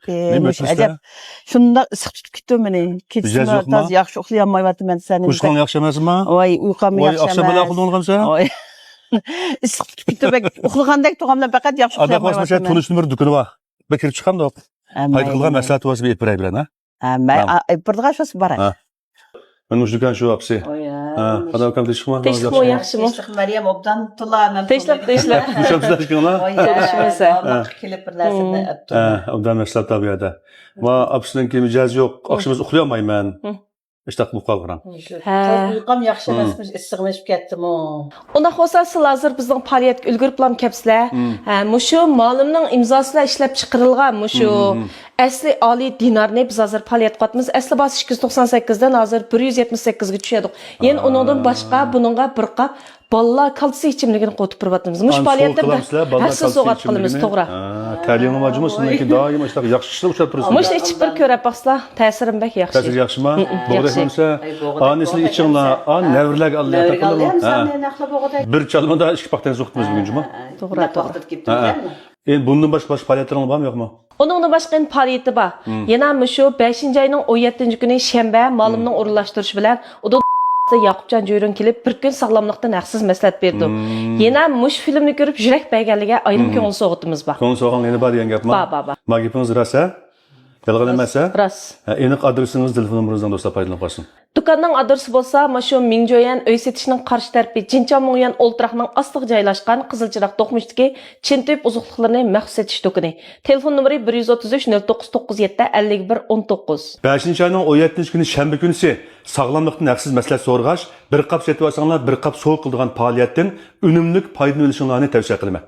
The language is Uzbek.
Nima Mush ajab. Shundoq issiq tutib ketdi meni. Mijoz Kechasi yo'qmi? toz yaxshi uxlayolmayapman seni. Uyqung yaxshi emasmi? Voy, uyqum Voy, yaxshi oqshom bilan emas. uxlagansan? Voy. Issiq tutib ketdi bak. Uxlagandek tug'amdan faqat yaxshi Adaq bosmacha uxlayolmayapman. tunishni bir do'koni bor. Bir kirib chiqamdi. Payda qilgan maslahat bo'lsa bir aytib beray bilan, ha? Ha, birga shu boray. Ha. Mana shu do'kon shu opsi. Voy. Ha, qadam kam teshikmi? Teshikmi, yaxshimi? Tinchlik Maryam obdan tula. Tinchlik, tinchlik. Mushabsizlashganlar. Ko'rishmasa. Kelib bir narsani Ha, obdan maslahat bu yerda. Va opsininki mijoz yo'q, oqshomimiz uxlay olmayman. Ishtaq bo'lib qolgan. Ha. Uyqum yaxshi emasmish, issiqlashib ketdimi? Undaq bo'lsa, siz hozir bizning faoliyatga ulguriblam kelibsizlar. Ha, mushu malimning imzosi bilan ishlab chiqarilgan mushu asli oliy dinarni biz hozir faoliyat qilyapmiz. Asli bos 298 dan hozir 178 ga tushadi. Yana uningdan boshqa buningga bir qap bolalar kalsiy ichimligini qo'tib turyapmiz. Mush faoliyatda haqsiz sovg'at qilamiz, to'g'ri. Ta'lim majmusi sizniki doim ishlab yaxshi ishlab ushlab turasiz. Mushni ichib bir ko'rib boqsizlar, ta'sirim bek yaxshi. Ta'sir yaxshimi? Bo'g'dak Yaxshi. bo'lsa, onisini ichinglar, on nevrlarga Allah. Bir chalmada ikki paxtani so'qitamiz bugun juma. To'g'ri, to'g'ri. Ha. Endi bundan boshqa boshqa faoliyatlaringiz bormi yo'qmi? Uningdan boshqa endi faoliyati bor. Yana mushu 5 oyning 17 kuni shanba malimning o'rinlashtirishi bilan uda Yoqubjon Jo'yron kelib bir kun sog'lomlikdan haqsiz maslahat berdi. Yana mush filmni ko'rib yurak berganligiga ayrim ko'ngil sovg'atimiz bor. Ko'ngil sovg'an yana bor degan gapmi? Bor, bor, bor. Ma gapingiz rost, ha? Yolg'on emas, ha? Rost. Ha, aniq adresingiz, telefon nomeringizdan do'stlar foydalanib qolsin. Do'konning adresi bo'lsa, mana shu Mingjoyan uy setishning qarshi tarafi Jinchamonyan o'ltiraqning ostiga joylashgan Qizilchiroq to'qmishdagi Chintib oziqliqlarni maxsus setish do'koni. Telefon nomeri 133 0997 51 19. 5 oyning 17 kuni shanba kunisi sog'lomlikdan haqsiz maslahat so'rg'ash, bir qap setib olsanglar, bir qap sovuq qiladigan faoliyatdan unumli foydalanishinglarni tavsiya qilaman.